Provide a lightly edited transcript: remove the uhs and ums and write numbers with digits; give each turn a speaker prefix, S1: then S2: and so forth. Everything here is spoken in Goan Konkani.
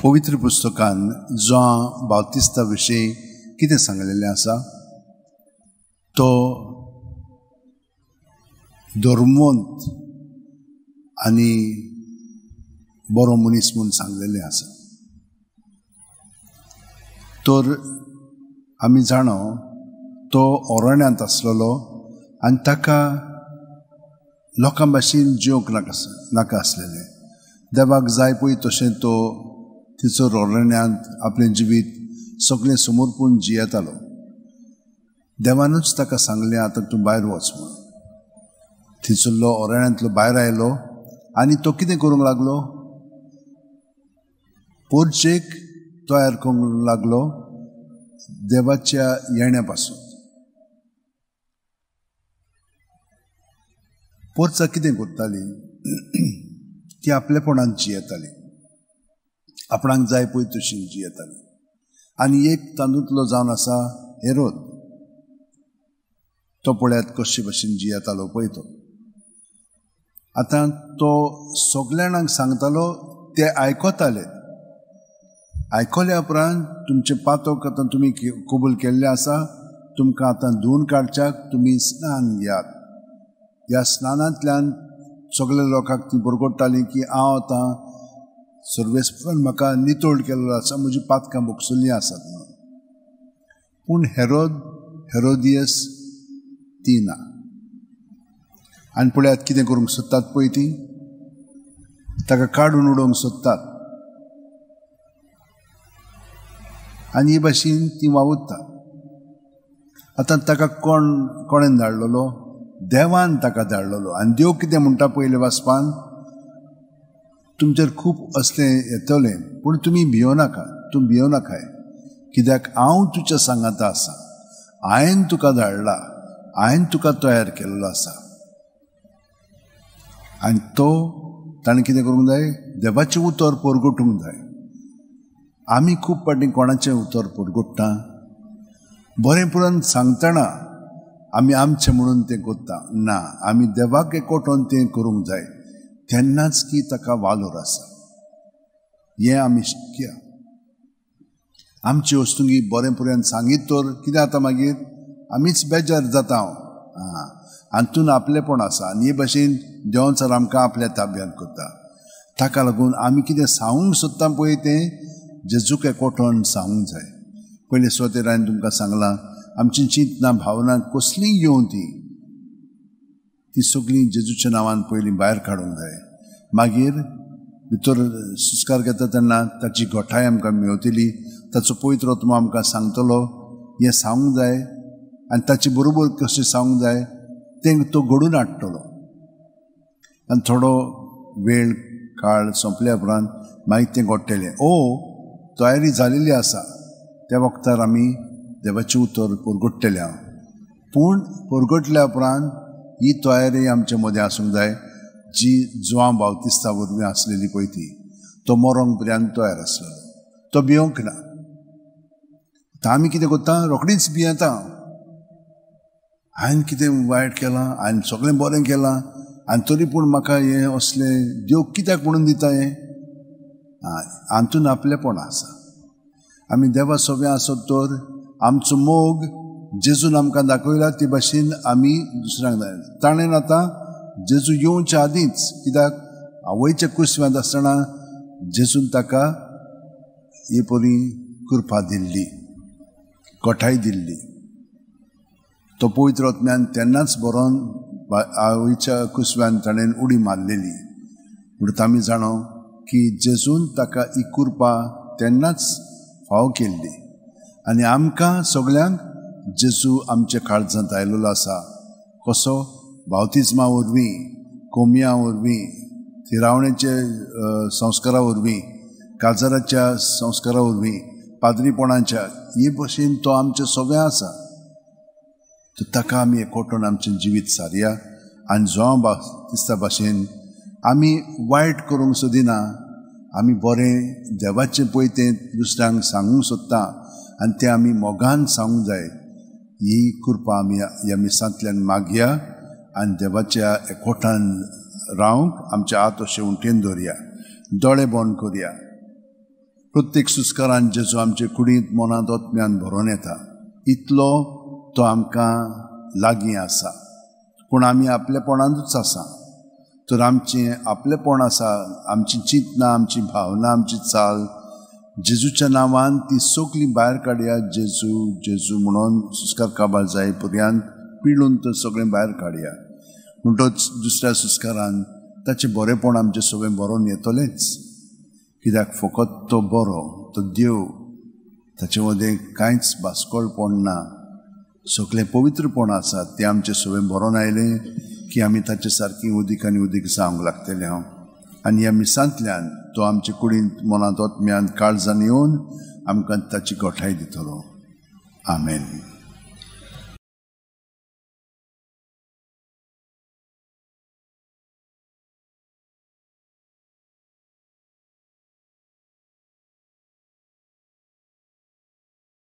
S1: पवित्र पुस्तकान जुआंव बाप्तिस्ता विशीं कितें सांगलेलें आसा? तो धर्मवंत आनी बरो मनीस म्हूण सांगलेलें आसा. तर आमी जाणो तो अरण्यांत आसलेलो आनी ताका लोकां भाशेन जिवंक नाका आसलेलें. देवाक जाय पळय तशें तो थंयसर अरण्यांत आपलें जिवीत सगळें समर्पूण जियेतालो. देवानूच ताका सांगलें, आतां तूं भायर वच म्हूण. थंयसरलो अरण्यांतलो भायर आयलो आनी तो कितें करूंक लागलो? पोरचेक तयार करूंक लागलो देवाच्या येण्या पासून. पोरचा कितें करताली? ती आपलेपणान जियेताली, आपणाक जाय पळय तशी जियेताली. आनी एक तातूंतलो जावन आसा हेरोद. तो पळयात कशे भशेन जियेतालो पळय तो. आतां तो सगल्या जाणांक सांगतालो, ते आयकताले. आयकल्या उपरांत तुमचें पातक आतां तुमी कबूल केल्लें आसा, तुमकां आतां धुवन काडच्याक तुमी स्नान घेयात. ह्या स्नानांतल्यान सगल्या लोकांक ती बरगडटाली की हांव आतां सर्वेस्परान म्हाका नितळ केल्लो आसा, म्हजी पातकां भोगसुल्लीं आसात म्हणून. पूण हेरोद हेरोदियस ती ना. आनी पळयात कितें करूंक सोदतात पळय ती, ताका काडून उडोवंक सोदतात. आनी हे भाशेन ती वावुरतात. आतां ताका कोणें धाडलेलो? देवान ताका धाडलेलो. आनी देव कितें म्हणटा पयले वाचपान, तुमचेर खूब असलें येतलें पूण तुमी भियोनाका, तूं भियोनाकाय, कित्याक हांव तुज्या सांगाता आसा. हांवें तुका धाडला, हांवें तुका तयार केल्लो आसा. आनी तो ताणें कितें करूंक जाय? देवाचें उतर परगटूंक जाय. आमी खूब फावटीं कोणाचें उतर परगट्टा? बरें पुरान सांगतना आमी आमचें म्हणून तें करता ना, आमी देवाक एकवटोन तें करूंक जाय, तेन्नाच की ताका वालोर आसा. हें आमी शिकया. आमची वस्तुंगी बरें पुरान सांगीत तर कितें जाता मागीर? आमीच बेजार जाता. हांव हातून आपलेपण आसा. आनी हे भाशेन देवान आमकां आपल्या ताब्यांत करता. ताका लागून आमी कितें सांगूंक सोदता पळय तें जेजूक एकवटोन सांगूंक जाय. पयले सुवातेर हांवें तुमकां सांगलां, आमची चिंतना भावना कसलीय येवं ती ती सगळीं जेजूच्या नांवान पयलीं भायर काडूंक जाय. मागीर भितर संस्कार घेता तेन्ना ताची घटाय आमकां मेवतली, ताचो पवित्र आत्मो आमकां सांगतलो हें सांगूंक जाय. आनी ताचे बरोबर कशें सांगूंक जाय तें तो घडून हाडटलो. आनी थोडो वेळ काळ सोंपल्या उपरांत मागीर तें घडटलें. ओ तयारी जालेली आसा त्या वखतार आमी देवाचें उतर परगट्टलें. हांव पूण परगटल्या उपरांत ही तयारी आमचे मदें आसूंक जाय जी जुआंव बाप्तिस्ता वरवीं आसलेली पळय ती. तो मरोंक पर्यंत तयार आसलेलो, तो भियोंक ना. आतां आमी कितें करता? रोखडीच भियेता. हांवें कितें वायट केलां, हांवें सगळें बरें केलां आनी तरी पूण म्हाका हें असलें देव कित्याक म्हणून दिता हें? हातून आपलेपण आसा. आमी देवा सोबें आसत तर आमचो मोग जेजून आमकां दाखयला ते भाशेन आमी दुसऱ्यांक दाखयला. ताणें आतां जेजू येवच्या आदींच, कित्याक आवयच्या कुसव्यांत आसतना जेजून ताका ही परी कृपा दिल्ली, कठाय दिल्ली. तो पवित्र आत्म्यान तेन्नाच बरोवन आवयच्या कुसव्यान ताणें उडी मारलेली. म्हणून आमी जाणो की जेजून ताका ही कृपा तेन्नाच फावो केल्ली. आनी आमकां सगल्यांक जेजू आमच्या काळजांत आयलेलो आसा. कसो? बाप्तिज्मा वरवीं, कोमिया वरवीं, थिरावणेचे संस्कारा वरवीं, काजाराच्या संस्कारा वरवीं, पाद्रीपणाच्या, हे भशेन तो आमचे सगळें आसा. तर ताका आमी एकवटून आमचें जिवीत सारया. आनी जुआंव बाप्तिस्ता भाशेन आमी वायट करूंक सोदिना, आमी बरें देवाचें पळय तें दुसऱ्यांक सांगूंक सोदता आनी तें आमी मोगान सांगूंक जाय. ही कृपा आमी ह्या मिसांतल्यान मागया आनी देवाच्या एकवटान रावंक आमचे हात अशें उंटेन दवरया, दोळे बंद करया. प्रत्येक सुस्कारान जेजू आमचे कुडींत मनांत आत्म्यान भरोन येता, इतलो तो आमकां लागीं आसा. पूण आमी आपलेपणांतूच आसा. तर आमचें आपलेपण आसा, आमची चिंतना, आमची भावना, आमची चाल जेजूच्या नांवान ती सगळी भायर काडया. जेजू जेजू म्हणून सुस्कार काबार जाय पर्यंत पिळून तर सगळें भायर काडया. म्हणटच दुसऱ्या सुस्कारान ताचें बरेंपण आमचें सगळें बरोवन येतलेंच. कित्याक फकत तो बरो, तो देव, ताचे मदें कांयच बास्कोळपण ना, सगळें पवित्रपण आसा. तें आमचें सगळें बरोवन आयलें की आमी ताचे सारकी उदीक आनी उदीक जावंक लागतलें हांव. आनी ह्या मिसांतल्यान तो आमचे कुडींत मनांत आत्म्यान काळजान येवन आमकां ताची गोठाय दितलो. आमेन.